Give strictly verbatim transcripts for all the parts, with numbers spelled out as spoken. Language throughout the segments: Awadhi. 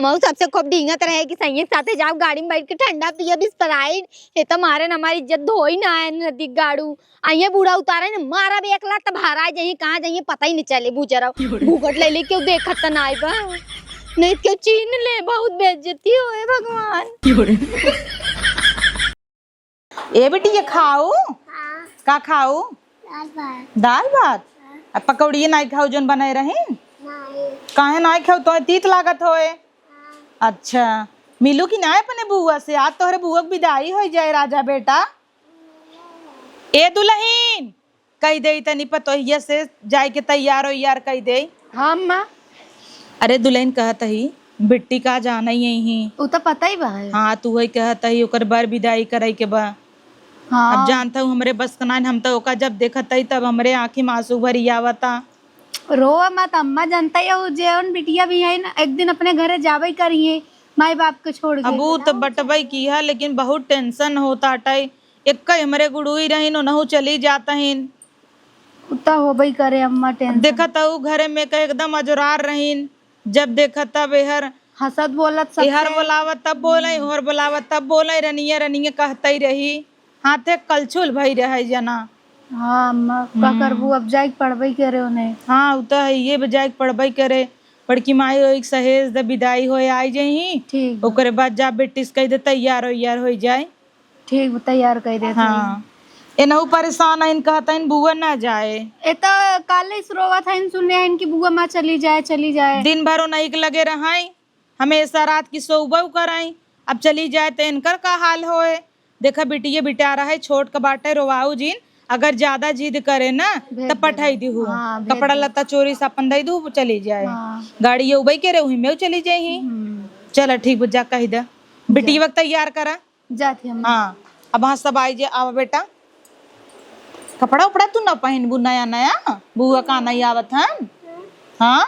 मऊ सबसे खूब डींगत रहे कि सैया के साथे जाओ, गाड़ी में बैठ के ठंडा पियब, Sprite। ये तो मारे न हमारी इज्जत धोई ना है, नदी गाड़ू। आइए बूढ़ा उतारे न, मारब एक लात, तब हराइ जाइए, कहाँ जाइए पता ही नहीं चले। बुजरा घूंघट ले ले, क्यों देखत त ना आइबा, नहीं क्यों चीन ले, बहुत बेइज्जती होए भगवान। ए बेटी, ये खाऊ? हाँ। का खाऊ? दाल भात। दाल भात? हाँ। आ पकौड़िए नाई खाऊ, जोन बनाए रही? नाई। काहे नाई खाऊ? तो तीत लागत होए। हाँ। अच्छा, मिलू कि नाई अपने बुआ से? आज तोहरे बुआ के विदाई हो जाए, राजा बेटा। ए दुलहिन, कहि देई तनी पतोहिया से जाए के तैयार ओइयार कहि देई। हाँ अम्मा। अरे दुलहिन, कहत ही बिट्टी का जाना ही यही। उ तो पता ही बा है। हाँ, तू वही कहत ही ओकर बर विदाई करे के बा। हाँ। अब जानत हूँ हमरे बस का नाइन, हम तो ओका जब देखत ही तब हमरे आँखी में आंसू भरी आवता। रोवा मत अम्मा, जानता ही हो जेवन बिटिया भी है ना, एक दिन अपने घरे जाबे करिए माई बाप के छोड़ के। अब उ तो बटबई की है, लेकिन बहुत tension होता अटई। एक्कई हमरे गुड़ुई रहिन, ओनहु चली जात हिन। उ त होबई करे अम्मा, tension। देखत हऊ घरे में के एकदम अजोरार रहिन, जब देखत तब एहर हंसत बोलत सबसे। एहर बोलावत तब बोलई, ओहर बोलावत तब बोलई, रनिया रनिया कहतई रही, हाथे कलछुल भई रहे जना। हाँ अम्मा, का हम्म। करबू, अब जाइके पड़बई करे उन्हें। हाँ, उ त है, ये जाइके पड़बई करे। बड़की माई ओइक सहेज द विदाई होए आई जइही, ठीक बा। ओकरे बाद जा बेटी से कहि दे तैयार ओइयार होइ जाए। ठीक बा, तैयार कइ देत हई। हाँ। एनहु परेशान हइन, कहत हइन बुआ ना जाए। ए त काले से रोवत हइन, सुने हइन कि बुआ माँ चली जाए, चली जाए। दिन भर ओनही के लगे रहई, हमेशा रात की सोउबउ करई। अब चली जाए त इनकर का हाल होए? देखा बिटिया बिटारा है, छोट क बाटे, रोवाऊ जिन। अगर ज्यादा जिद करे ना भेज त देबे। पठाई दिहु। हाँ, भेज कपड़ा देबे। लत्ता चोरी से अपन दइ दिहु, चली जाए। हाँ। गाड़ी ये उबई के रे, उही में चली जाइही। हम्म। चला ठीक बा, जा कहि द। बिटिया के तैयार करा। जात ही हम। हाँ, अब हाँ सब आई जे, आवा बेटा। कपड़ा उपड़ा तू न पहिनबू नया नया, बुआ का नहीं आवत हन? हाँ?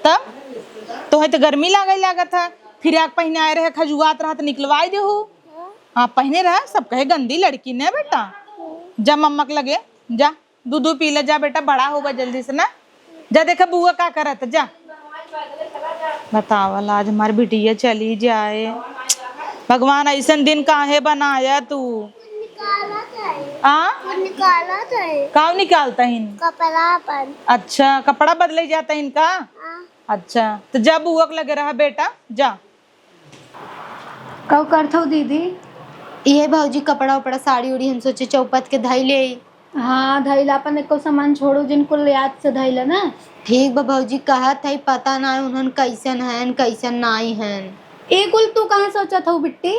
तब? तोहे त गर्मी लागइ लागत ह, फिर आग पहिने आए रहे, खजुआत रहा त निकलवाइ देहू। हाँ, पहिने रहा, सब कहे गंदी लड़की ने बेटा। जा मम्मा के लगे, जा। दूध पी ले जा बेटा, बड़ा होबा जल्दी से ना। जा देखा बुआ का करत, जा। बतावल, आज हमार बिटिया चली जाए। भगवान, अइसन दिन काहे बनाया तू? निकालत है। आ? वो निकालत है। काव निकालत हिन? कपड़ा अपन। अच्छा, कपड़ा बदले जात हिन का? हाँ। अच्छा, त जा बुआ के लगे रहा बेटा, जा। कउ करत हऊ दीदी? इहे भौजी, कपड़ा उपड़ा, साड़ी उड़ी हम सोचे चौपत के धइ लेई। हाँ, धइ ला, अपन एको सामान छोड़ू जिन, कुल याद से धइ ला ना। ठीक बा भौजी, कहत हई, पता ना उन्हन कइसन हन, कइसन नाई हन। ए कुल तू कहाँ सोचत हऊ बिट्टी?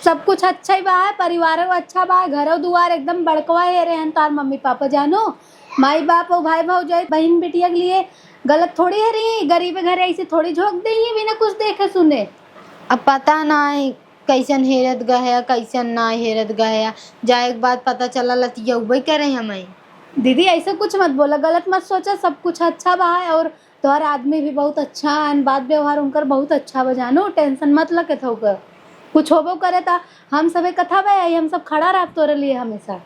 सब कुछ अच्छा ही बा, परिवारो अच्छा बा, घरो दुआर एकदम बड़कवा हेरे हन तोहार मम्मी पापा जानो। माई बाप और भाई भौजाई बहिन बिटिया के लिए गलत थोड़ी है रही, गरीबे घरे ऐसे थोड़ी झोंक देही बिना कुछ देखे सुने। अब पता नाई कइसन हेरत गया, कइसन नाई हेरत गया, जाए के बाद पता चला लतियउबे करे हमें। दीदी ऐसे कुछ मत बोला, गलत मत सोचा, सब कुछ अच्छा बा है और तोहर आदमी भी बहुत अच्छा हन, बात व्यवहार उनकर बहुत अच्छा बा जानू, tension मत लके थोक। कुछ होबो करे त हम सभे कथा बा, हम सब खड़ा रहब तोरे लिए हमेशा।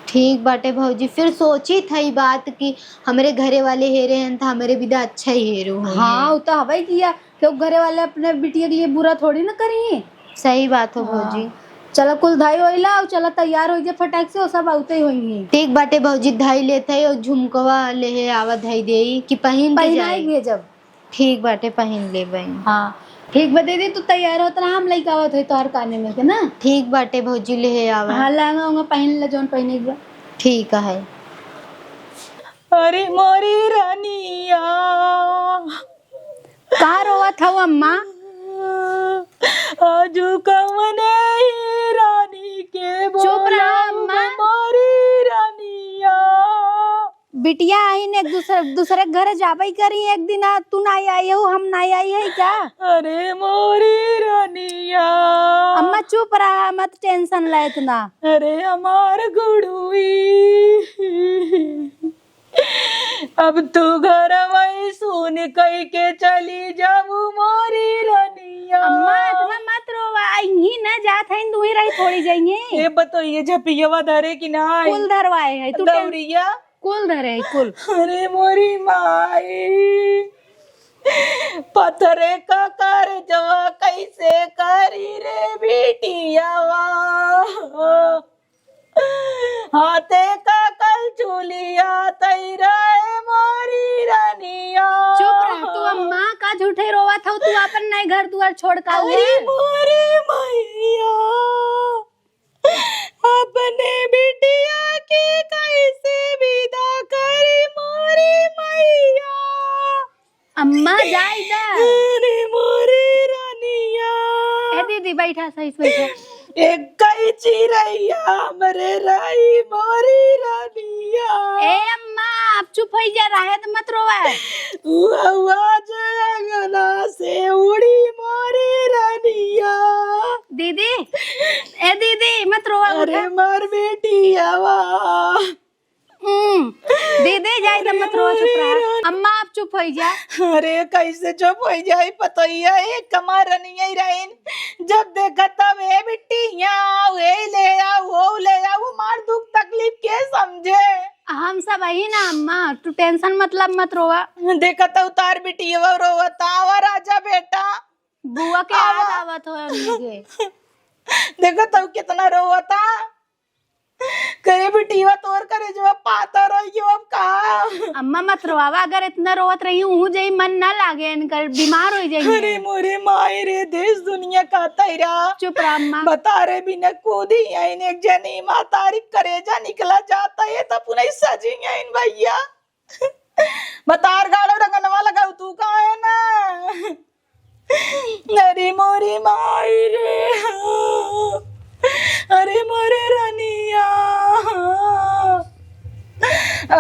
ठीक बाटे भौजी, फिर सोचित हई बात कि हमरे घरे वाले हेरे हन त हमरे बिदा अच्छा ही हेरो होई। हाँ, उ त हवई किया, क्यों घरे वाले अपने बिटिया के लिए बुरा थोड़ी ना करी। सही बात हो हाँ। भौजी। चला कुल धई ओइला और चला तैयार होइ जा फटाक से, और सब आउते ही होइहैं। ठीक बाटे भौजी, धई लेत हई और झुमकवा लेहे आवा धई देई कि पहिन के पहिनाई जाई? भेजब। ठीक बाटे, पहिन लेबई। हाँ, ठीक बा दीदी, तू तैयार होत रहा, हम लइका आवत हई तोहर काने में के ना। ठीक बाटे भौजी, लेहे आवा। हाँ, लहंगा उंगा पहिन ले, जौन पहिने के बा। ठीक है। अरे मोरी रानिया। का रोवत हऊ अम्मा? आजू कवने ही रानी के चुप रहा बोलाऊ अम्मा। मोरी रानिया। बिटिया आइन एक दूसरे, दूसरे के घरे जाबे करी एक दिन, आ तू नाई आई हऊ, हम नाई आई है का? अरे मोरी रानिया। अम्मा चुप रहा, मत tension ले इतना। अरे हमार गुड़ुई। अब तू घर वही सुन कई के चली जाबू मोरी रनिया। अम्मा, इतना मत रोवा, यहीं न जात हईन, तू ही रही थोड़ी जाइए। ए, बतइए, झपियवा धरे कि ना आई? कुल धरवाए है, तू टें-, दौरिया? कुल धरे है, कुल। अरे मोरी माई। पत्थरे का करजवा कैसे करी रे बिटियावा। हाथे का कलछुलिया तैरा ए मोरी रनिया। चुप रह तू अम्मा, का झूठे रोवत हऊ तू, आपन नए घर दुआर छोड़ का अरे हुआ? मोरी मैया, अपने बिटिया के कैसे विदा करी मोरी मैया। अम्मा, जाई दा। अरे मोरी रानिया। ए दीदी, बैठा, सही से बैठा। एक कई चिरैया हमरे राई मोरी रानिया। ए अम्मा, आप चुप होई जा, रहे तो मत रोवा। उआ, उआ जे अंगना से उड़ी मोरी रानिया। दीदी, ए दीदी, मत रोवा, अरे उठा। मोर बेटियावा। हम्म, दे दे, जाए दे, मत रो, चुप रहा। अम्मा, आप चुप होई जा। अरे, कैसे चुप होई जाए, पतोहिया, एक कमार रनिया ही रहीन। जब देखा तब, "ए बिट्टी, यहाँ आओ, ए ले आओ, वो ले आओ", वो मार दुख तकलीफ के समझे? हम सब अही ना, अम्मा, तू tension मतलब मत रोवा। देखा तो उतार बिटिया, वो रोवता, आवा राजा बेटा। बुआ के आवा। याद आवत हो हमनी के। देखा तो कितना रोवता। करे बिटिया तोर करेजवा पातर होइ गयो अब का? अम्मा मत रोआवा, अगर इतना रोवत रही हूँ जे मन ना लागे इनकर, बीमार होइ जाइए। अरे मोरे माई रे, देश दुनिया का तैरा। चुप रह अम्मा। बता रे बिना कूदी आइन एक जनी मातारी करेजा निकला जाता है तो पुनई सजी आइन भैया। बतार गाड़ो रंगनवा लगाऊ तू का है ना? अरे मोरे माई रे, अरे मोरे रनिया,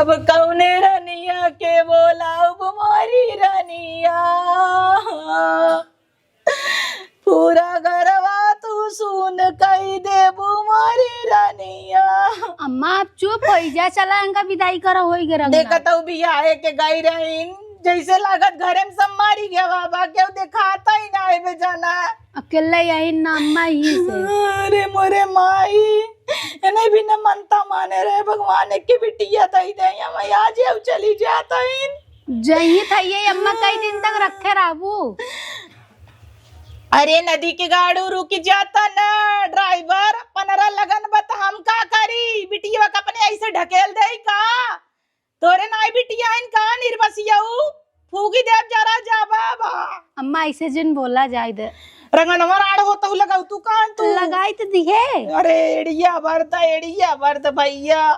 अब कौने रनिया के बोलाउब मोरी रनिया, पूरा घरवा तू सुन कई देबू मोरी रनिया। अम्मा, आप चुप होइ जा, चला इनका विदाई करा, होइ गए रंगना। देखत हूँ बियाहे के गई रहीन, जैसे लागत घरे में सब मारी गया बाबा, केहू देखाता ही ना है बेजाना। अकेले यही ना अम्मा ही से। अरे मोरे माई, इन्हें भी न मनता माने रहे भगवान, एक के बिटिया दई दे, हम आज ये चली जाता इन। जही था ये अम्मा कई दिन तक रखे रहबू। अरे नदी के गाड़ू रुक जाता ना, driver, पनरा लगन बा त हम का करी? बिटिया का अपने ऐसे ढकेल देई का? तोरे नाई बिटिया हइन का निर्बसियाऊ? फूगी देब जरा जाबा बा। अम्मा ऐसे जिन बोला जाए दे। रंगनवा राड़ होता हूँ लगाऊ तू कान तू। लगाई तो दिहे। अरे एड़िया बरदा, एड़िया बरदा भैया।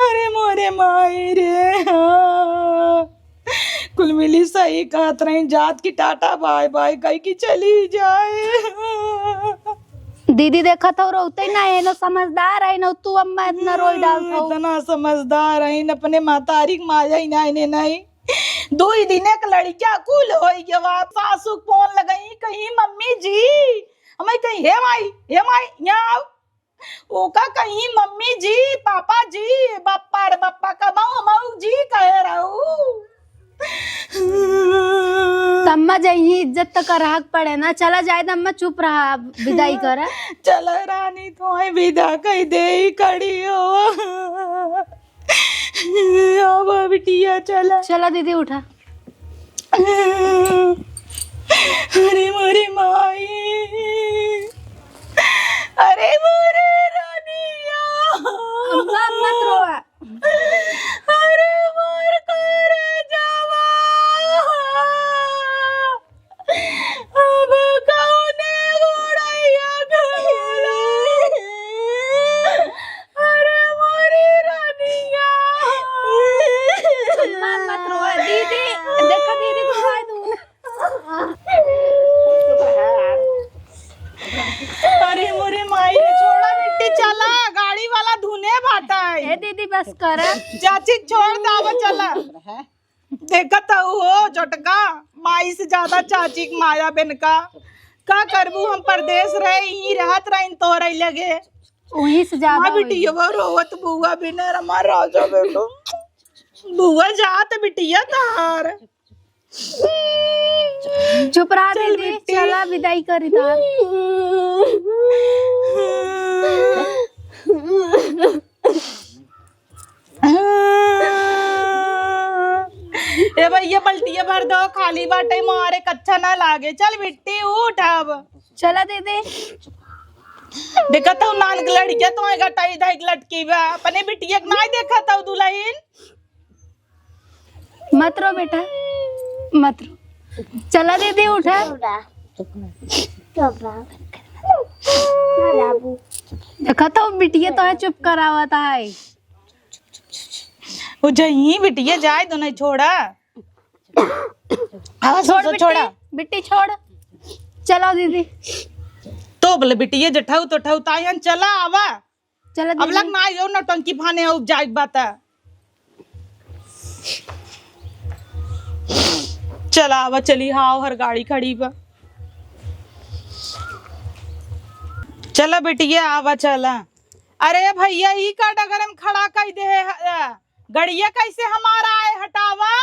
अरे मोरे माई रे, हाँ। कुल मिली सही कहत रही, जात की टाटा बाय बाय कही की चली जाए। दीदी देखत हो रोते ना, एनो समझदार है ना तू, अम्मा इतना रोई डालत हो। इतना समझदार है, अपने मातारी के माया ही ना, इन्हें नहीं। दो ही दिन एक लड़किया कुल होई गवा, सासू फोन लगाई, कहीं मम्मी जी, हमें कहीं, "हे माई, हे माई, यहाँ आओ।" ओका कहीं, "मम्मी जी, पापा जी, बप्पा रे बप्पा, कमाऊ अमाऊ जी कहे रहू।" तम्मा जही इज्जत त करहक पड़े ना, चला जाए त अम्मा चुप रहा, विदाई करा। चला रानी, तोहे विदा कही दे, कड़ी हो। आवा बिटिया, चला। चला दीदी, उठा। अरे मोरे माई, अरे मोरे रानिया। अम्मा, मत रोआ। अरे मोर करेजावा। अब कौने गोड़ैया के बोलाई? अरे मोरी रानिया। अम्मा, मत रोआ, दीदी। देखो दीदी, तुम्हारे दून। अरे मोरे माई रे, छोड़ा बिट्टी, चला, गाड़ी वाला धुने बाटा है। ए दीदी, बस कर। चाची, छोड़ दावा, चला। देखत हऊ हो छोटका, माई से ज्यादा चाची के माया बेनका। का करबू, हम परदेस रहे, यहीं रहत रहिन तोहरे लगे। वहीं से ज्यादा माँ होई। बिटिया रोवत बुआ बिना रमा राजा बेटो। बुआ जात बिटिया तार। चुप रहा चल दीदी, बिट्टी। चला विदाई करी तार। ए भैया, बल्टिया भर दो, खाली बाटे, मारे कच्छा ना लागे। चल बिट्टी, उठ अब। चला दीदी। देखत हूँ नान के लड़किया तो गटाई धाई के लटकी बा, अपने बिटिया के नाई देखत हूँ दुल्हन। मत रो बेटा, मत रो। चला दीदी, उठा। देखत हूँ बिटिया तो है, चुप करावत है। वो जहीं बिटिया जाए तो नहीं छोड़ा। आवा, छोड़ सो, बिट्टी, छोड़ा। बिट्टी छोड़। चलो दीदी। तो बोले बिटिया जे ठऊ तो ठऊ तायन चला आवा। चलो अब दीदी। लग ना आयो नौटंकी फाने हो जाए बात। चला आवा, चली, हाँ, हर गाड़ी खड़ी बा। चला बिटिया, आवा, चला। अरे भैया, ई का डगर में खड़ा कई दे है? गड़िया कैसे हमारा आए हटावा?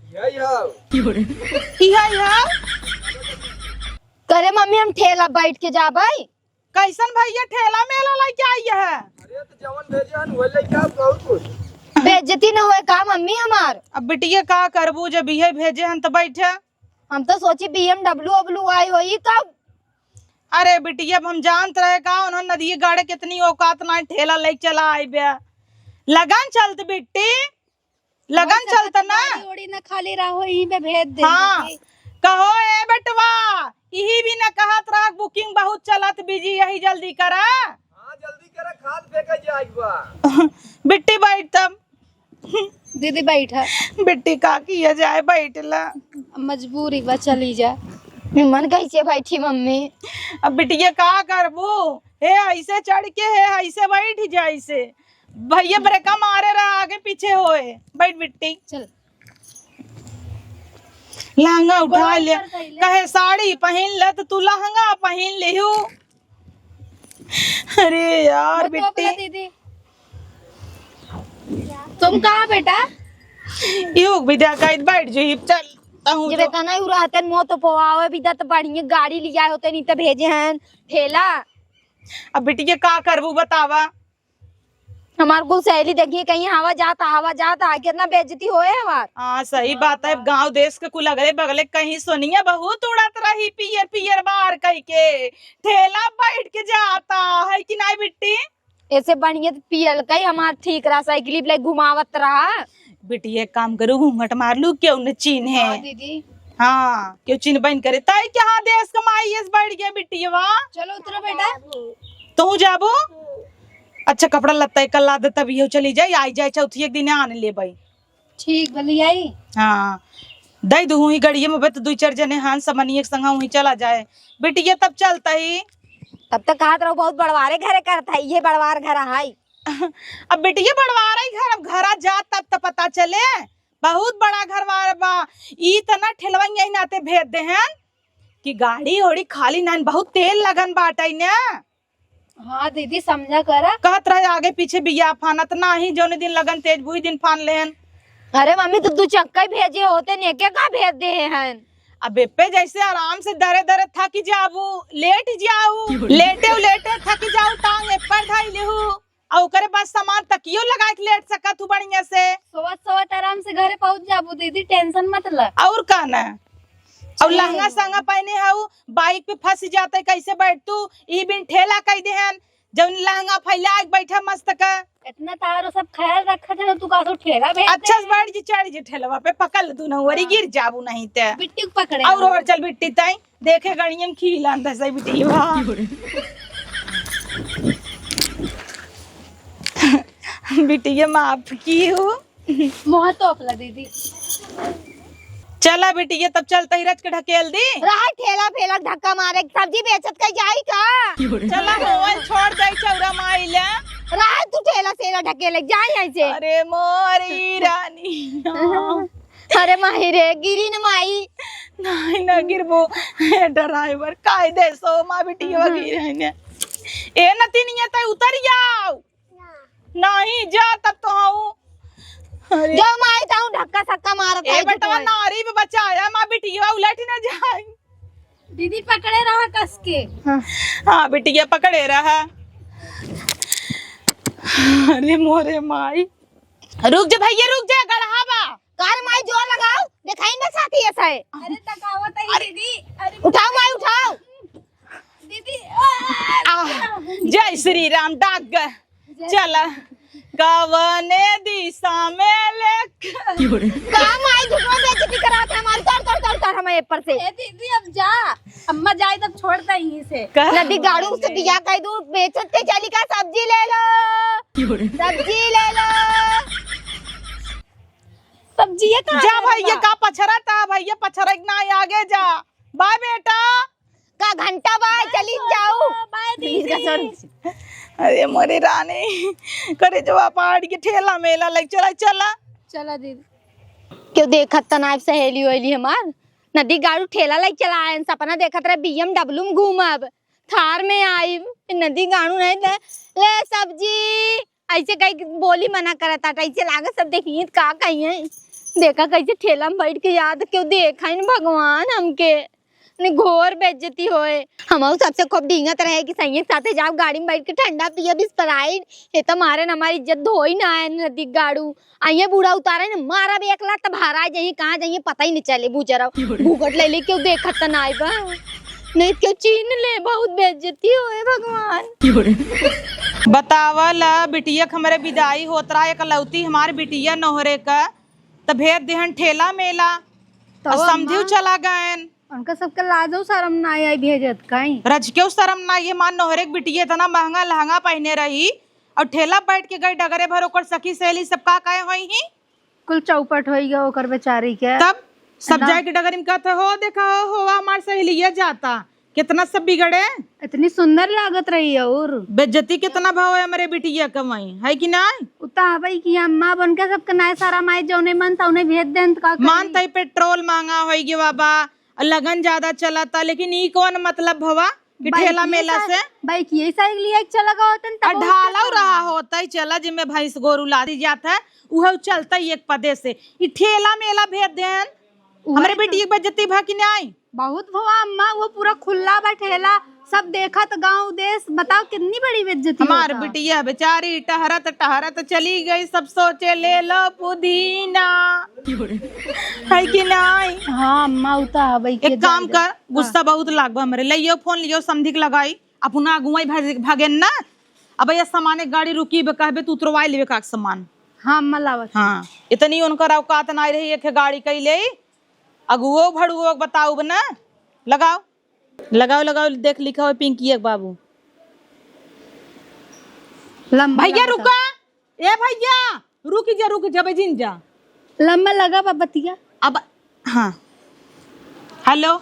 यही है। यही है? करे मम्मी, हम ठेला बैठ के जाबै। कैसन भैया ठेला मेला लेके आई है? अरे तो जवन भेजे हन वही लेके आओ, बहुत कुछ। बेइज्जती न होए का मम्मी हमार? अब बिटिया का करबू, जब इहे भेजे हन तो बैठे। हम तो सोची B M W W आई होई कब। अरे बिटिया, अब हम जानत रहे का, उन्होंने नदिया गाड़े कितनी औकात ना, ठेला लेके चला आई बे। लगन चलत बिट्टी, लगन वही चलत सब ना। गाड़ी ओड़ी ना खाली रहो, यहीं पे भेज दे हाँ। दीदी। कहो ए बेटवा, यही भी ना कहत रहा, booking बहुत चलत, busy, यही जल्दी करा। हाँ, जल्दी करा, खाद फेंके जाए बा। बिट्टी बैठ तब। दीदी बैठा। बिट्टी का किया जाए, बैठ ला। मजबूरी बा, चली जा। मन कैसे बैठी मम्मी? अब बिटिया का करबू? हे ऐसे चढ़ के, हे ऐसे बैठ जाए से। भैया ब्रेका मारे रहा, आगे पीछे होए। बैठ बिट्टी। चल। लहंगा उठा ले। कहे साड़ी पहिन ले तो तू लहंगा पहिन लेहू। अरे यार वो तो बिट्टी। अपना दीदी। तुम कहाँ बेटा? योग विद्या का बैठ जो ही चल। ये जो। बेटा नहीं उड़ा हतन मो तो पोआवे भी तो बढ़िया गाड़ी लिया होते नहीं तो भेजे हैं ठेला। अब बिटिया का करबू बतावा? हमार कुल सहेली देखिए कहीं हवा जाता, हवा जाता, कितना बेइज्जती होए हमार। हाँ, सही बात है। गाँव देश के कुल अगले बगले कहीं सोनिया बहुत उड़त रही, पियर पियर बार कह के ठेला बैठ के जाता है कि नहीं बिट्टी? ऐसे बढ़िया तो पियल कहीं हमार ठीक रहा, साइकिल पे घुमावत रहा। बिटिया एक काम करू, घूंघट मार लू, क्यों न चीन्हे। हाँ दीदी। हाँ, क्यों चिन्हबे न करे? ताई के हाँ देश कमाई एस बढ़ गया बिटिया। चलो उतरो बेटा। तू जाबो? अच्छा, कपड़ा लत्ता एक ला दे, तब ये चली जाई, आई जाए चौथी एक दिन आन लेबे। ठीक बा, ले आई। हाँ, दे दू ही गड़िया में, बत दुई चार जने हान समनिए के संग वहीं चला जाए। बिटिया तब चलता ही। तब तो कहत रहो बहुत बड़वारे घरे करता है, ये बड़वार घर है। अब बिटिया बड़वारे घर, अब घरा जा तब तो पता चले। बहुत बड़ा घरवार बा। ई तना ठेलवा यही नाते भेज दे हैं कि गाड़ी ओड़ी खाली नान, बहुत तेल लगन बाटे ने। हाँ दीदी, समझा करा। कहत रहे आगे पीछे बिया फानत नाही, जौने दिन लगन तेज बुही दिन फान लेहन। अरे मम्मी, तो दू चक्का ही भेजे होते ने, के का भेज दे हैं? अब एप्पे जैसे आराम से दरे दरे थक जाबू, लेट जाऊ, लेटे लेटे थक जाऊ, टांग एप्पर धई लेहू। आ ओकरे बाद सामान तकियो लगा के लेट सकत हूँ बढ़िया से। सोवत सोवत आराम से घरे पहुँच जाबू दीदी, tension मत ल। और का ना? और ठीक। लहंगा सहंगा पहने हऊ, bike पे फंस जाते, कैसे बैठ तू? ई बिन ठेला कह दे हन, जौन लहंगा फैला के बैठा मस्त का। इतना तारो सब ख्याल रखत है, तू का सो ठेला भेज अच्छा दे। से बैठ जी, चढ़ जी ठेलवा पे, पकड़ दू न, वरी हाँ। गिर जाबू नहीं ते। बिट्टी को पकड़े और, हो। और चल बिट्टी ताई। देखे गणियम खिलान दे सही बिटिया। बिटिया माफ की हो। मोह तो अपला दीदी। चला बिटिया, तब चलता ही रच के ढकेल दी। रहा ठेला फेला धक्का मारे, सब्जी बेचत कहीं जाई का? चला मोबाइल छोड़ दे चौरा माई ले। रहा तू ठेला सेला ढकेले, जाई ऐसे। अरे मोरी रानी। अरे माही रे, गिरी न माई। नहीं ना गिरबो। ए ड्राइवर, काय दे सो माँ बिटिया हाँ। गिरे ने। ए नतिनिया तै उतर जाओ। नहीं जा तब तो आऊ। अरे। जो माई ताऊ धक्का सक्का मारत ए है बेटवा, नारी पे बचाया, माँ बिटिया उलट ना जाए। दीदी पकड़े रहा कस के। हाँ, हाँ बिटिया पकड़े रहा। अरे मोरे माई। रुक जा भैया, रुक जा, गढ़हा बा। कार माई जोर लगाओ, देखाई ना साथी ऐसा है। अरे तकावत है अरे, दीदी, अरे उठाओ माई, उठाओ। दीदी, आ, आ, जय श्री राम, डाक गए। जय चला, कवने दिशा में लेके का माई झूठो बेइज्जती करात है हमारी, तोड़, तोड़, तोड़, तोड़ हमें ऊपर से। ए दीदी, अब जा, अम्मा जाए तब छोड़ दे यहीं से। का? नदी गाड़ू से बिया कह दू, बेचते चली का, सब्जी ले लो, सब्जी ले लो। सब्जी ये कहाँ जा ले भैया, बा? का पछरा था भैया, पछरा के ना आगे जा। बाय बेटा। का घंटा बाय, बाय चली बाय जाऊ। बाय दीदी। इनका सर। अरे मोरी रानी, करे जो फाड़ के ठेला मेला लग चला, चला। चला दीदी। क्यों देखत त नाइब सहेली वेली हमार, नदी गाड़ू ठेला लग चला आयन, सपना देखत रहे B M W में घूमब, थार में आइब, नदी गाड़ू नहीं ले, ले सब्जी, ऐसे कहीं बोली मना करत आटा, ऐसे लागत सब देखिए त का कहिए। देखा कैसे ठेला में बैठ के याद क्यों देखा इन भगवान हमके। ने घोर बेइज्जती होए। हमहू सबसे खूब डींगत रहे कि सैया के साथे जाओ गाड़ी में बैठ के ठंडा पियब Sprite। ये तो मारे न हमारी इज्जत धोई ना है नदी गाड़ू। आइए बूढ़ा उतारे न मारब एक लात त भरा जाइए, कहाँ जाइए पता ही नहीं चले। बुजरा घूघट ले ले क्यों देखत त ना आइबा। नहीं क्यों चीन ले, बहुत बेइज्जती होए भगवान। बतावल बिटिया के हमरे विदाई होत रहा, एकलौती हमार बिटिया नोहरे का, त भेज देहन ठेला मेला, तो और समझियो अम्मा, चला गएन। उनका सबके लाजो शरम ना आई भेजत काई? रजकेउ शरम ना आई, हमार नोहरे के बिटिया इतना महंगा लहंगा पहने रही और ठेला बैठ के गई डगरे भर, ओकर सखी सहेली सब का कहे होई ही? कुल चौपट होई गया ओकर बेचारी के। तब सब ना। जाए के डगरी में कहत है, "हो देखा हो, हो हमार सहेलिया जाता, कितना सब बिगड़े।" इतनी सुंदर लागत रही है और बेइज्जती कितना भाव है हमरे बिटिया कमाई, है कि नाई? उ त हवई कि अम्मा बन के सबके नाय सारा माई जौने मन तौने भेज देन त का करी? मान तई पेट्रोल महंगा होई गया बाबा, और लगन ज्यादा चलता, लेकिन ई कौन मतलब भवा? कि बाइक ठेला ये मेला साइकिल, से? बाइक ये साइकिल लिया के चला गवा तन आ तब ढाला चला। रहा होता ही चला, जिमे भैंस गोरू लादी जात है, उहे चलता ही एक पदे से। ई ठेला मेला भेज देन, उहे हमरे तो। बेटी की बेइज्जती भा कि नाई? बहुत भवा अम्मा, वो पूरा खुल्ला बा ठेला, सब देखत गांव देश, बताओ कितनी बड़ी बेइज्जती हमार होता। बिटिया बेचारी टहरत टहरत चली गई, सब सोचे ले लो पुदीना। है कि नाई? हाँ अम्मा, उ त हवई के एक काम जान दे। कर, गुस्सा हाँ। बहुत लाग बा हमरे। लइयो फोन लियो, समधिक लगाई, अपना अगुआई भाग-, भागेन ना। अब ये सामाने गाड़ी रुकी बे, कहबे तू उतरवाई लेबे का सामान। हाँ अम्मा, लावत। हाँ, इतनी उनकर औकात ना रही, एक गाड़ी कई ले, अगुओ भड़ुओ बताऊ बे ना। लगाओ, लगाओ, लगाओ, देख लिखा हो पिंकी एक बाबू। लंबा भैया लंबा रुका, ए भैया, रुक जा, रुक जा, बे जिन जा। लम्बा लगा बा बतिया। अब, हाँ। हेलो।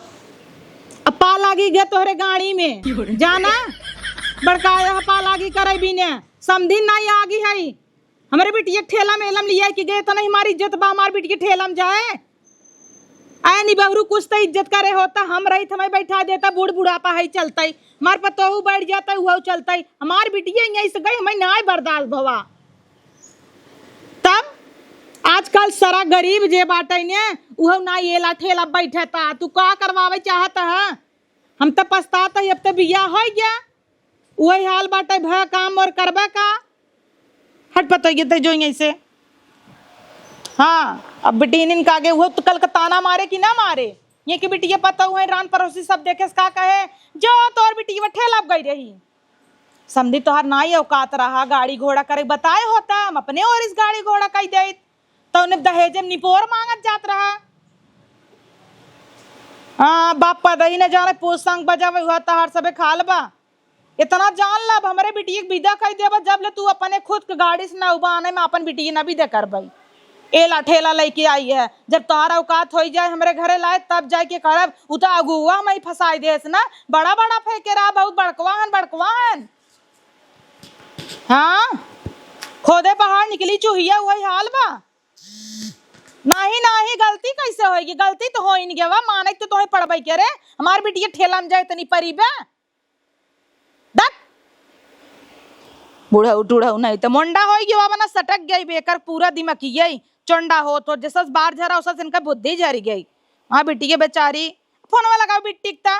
अब पा लागी गे तोहरे गाड़ी में। जाना? बड़का यह पा लागी करे बिने। समधिन नाई आगी है। हमरे बिटिया ठेला मेला में लिया कि गए तो नहीं हमारी इज्जत बा, हमार बिटिया ठेला में जाए। आए निबहरू कुछ तो इज्जत करे होता, हम रही त हमें बैठा देता, बूढ़ बुढ़ापा है चलता ही। हमार पतोहू बैठ जाता, उहउ चलता ही। हमार बिटिया यहीं से गई, हमें नाय बर्दाश्त भवा। तब आजकल सारा गरीब जे बाटे ने, उहउ ना एला ठेला बैठता। तू का करवावे चाहत ह? हम त पछतात ही, अब त बियाह होइ गया, उहइ हाल बाटे, भय काम और करबे का? हट पतोहिए ते जो यहीं से। हाँ, अब बिटिनिन का आगे उहउ त कल का ताना मारे कि ना मारे? ये कि बिटिया पतोहू है, रान पड़ोसी सब देखे से का कहे, "जो तोर बिटिया ठेला गई रही।" समधी तोहार नाई औकात रहा, गाड़ी घोड़ा करे बताए होता, हम अपने ओर इस गाड़ी घोड़ा कई देत, तो उन्हें दहेजे में निपोर मांगत जात रहा। हाँ, बाप पदही न जाने, पूत संग बजावे, हुआ तहार सबे खाल बा। इतना जान ला, अब हमरे बिटिया के विदा कई देबा, जब ले तू अपने खुद के गाड़ी से ना उबाने में अपन बिटिया ना विदा करबई। एला ठेला लइके आई है, जब तोहार औकात होई जाए हमरे घरे लाए, तब जाए के करब। उ त अगुआ में ही फंसाई देस ना, बड़ा बड़ा फेंके रहा, बहुत बड़कवा हन, बड़कवा हन। हाँ, खोदे पहाड़ निकली चुहिया, वही हाल बा। नाही, नाही, गलती कैसे होएगी? गलती तो होइन गवा, माने तो तोहे पड़बई के रे। हमार बिटिया ठेला में जाए तनी परी बे। दक। बुढ़ऊ टुढ़ऊ नहीं तो मोंडा होई गवा, बना सटक गई बेकर पूरा दिमाग की गई। चोंडा हो तो जसस बार झरा, उसस इनका बुद्धि झरी गई। हाँ बिटिया बेचारी, फोनवा लगाओ बिट्टी का।